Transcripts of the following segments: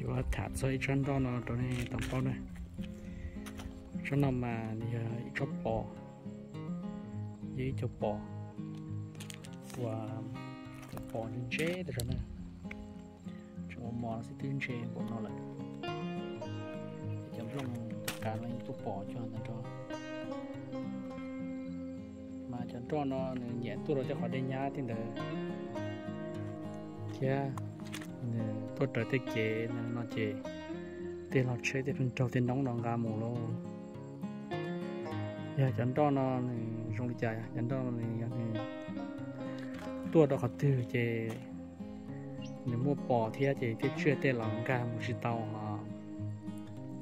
Yuav tham txog ib tsob nroj no rau nej tau paub na. Tsob no mas nws yog ib tsob pos, yog ib co pos uas pos ntse ntse tas zog na. Tseem ua mos xwb twb ntse npaum no lawm. Cov nplooj kav no yeej tuaj pos coj ntawd nrog. Mas cov nroj no nws nyiam tuaj rau tej qhov dej nyab tej ntawd thiab nws tuaj raws tej kev no ces tej log tsheb tej pheej raug tej noob no nqa mus lauj. Yog cov nroj no nws zoo li cas? Cov nroj no nws yog nws tuaj rau qhov twg ces nws muaj pos thiab ces tej tsiaj tej los nkag mus tsis tau,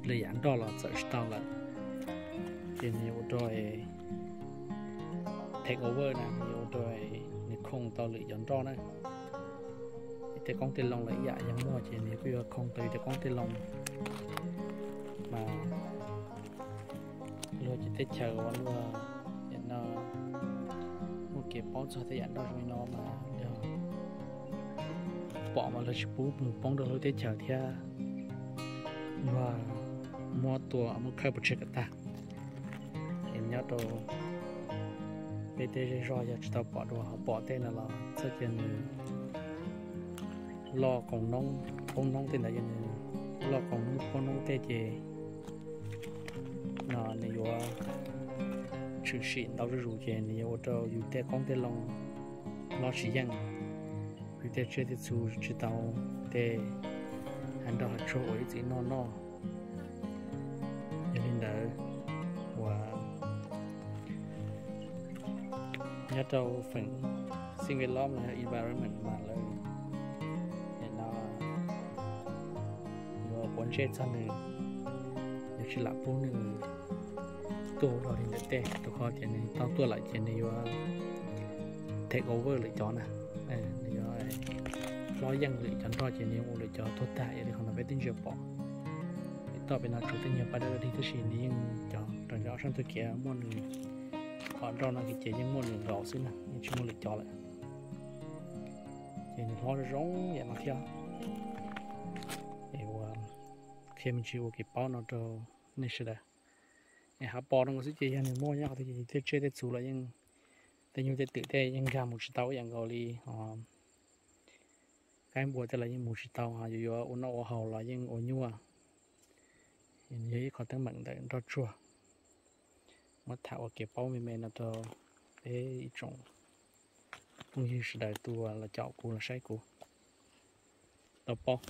lwm yam nroj los txawm tsis tau lawm, ces nws yuav ua rau take over na, nws yuav ua rau nws khoo tau lwm cov nroj na. Tej qoob tej loo los ib yam yog muaj ces nws kuj yuav khoo tau tej qoob tej loo. Mas luag ces teb chaws uas luag no muaj kev paub txog tej yam nroj zoo li no mas yog pom mas luag tsis pub mus poob rau lub teb chaws thiab luag muab tua muab khawb pov tseg kom tag. Es nyob rau peb tej zej zog yog tsis tau pom dua, ho pom tej no los txhob cia nws loj qoos noob, poob noob tej ntawd yog nws loj qoos noob poob noob tej ces no nws yuav tshwm sim ntau zuj zus ces nws yuav ua rau yus tej qoob tej loo lob tsis yeej, yus tej tsiaj tej txhu tsis tau tej hav nroj hav tsuag uas ib txwm noj noj. Yog li ntawd uas nyob rau feem xij ve lob los yog environment mas lawv no yuav quav ntsej txog nws, yuav tsis lam pub nws tuaj dua li ntawm tej, rau qhov tias nws tau tuaj lawm ces nws yuav take over lwm cov na, nws yuav hlob yeej lwm cov nroj ces nws yuav ua lwm cov tuag tag. Yog li qhov no peb twb ntsia pom pem toj pem no tsuas tej nyuag paj dawb dig tab sis nws yeej cov raws nraim ob sab ntug kev muaj nws, qhov nroj no ces yeej muaj nws nkaus xwb na, yeej tsis muaj lwm cov lawm. Ces nws hlob zoo zoo yam no thiab. Es ua qhia me ntsis ua kev paub no rau nej sawv daws. Es hav pos no xwb ces yog nws muaj nyob qhov twg ces tej tsiaj tej txhu los yeej, tej nyuj tej twm tej yeej nkag mus tsis tau ib yam nkaus li qaib npua tej los yeej mus tsis tau, yuav yuav ua noj ua haus los yeej ua nyuaj. Nws yog ib qho teeb meem ntawm nroj tsuag. Muab tham ua kev paub me me no rau peb ib tsoom phooj ywg sawv daws tus uas los caum kuv los saib kuv tau paub.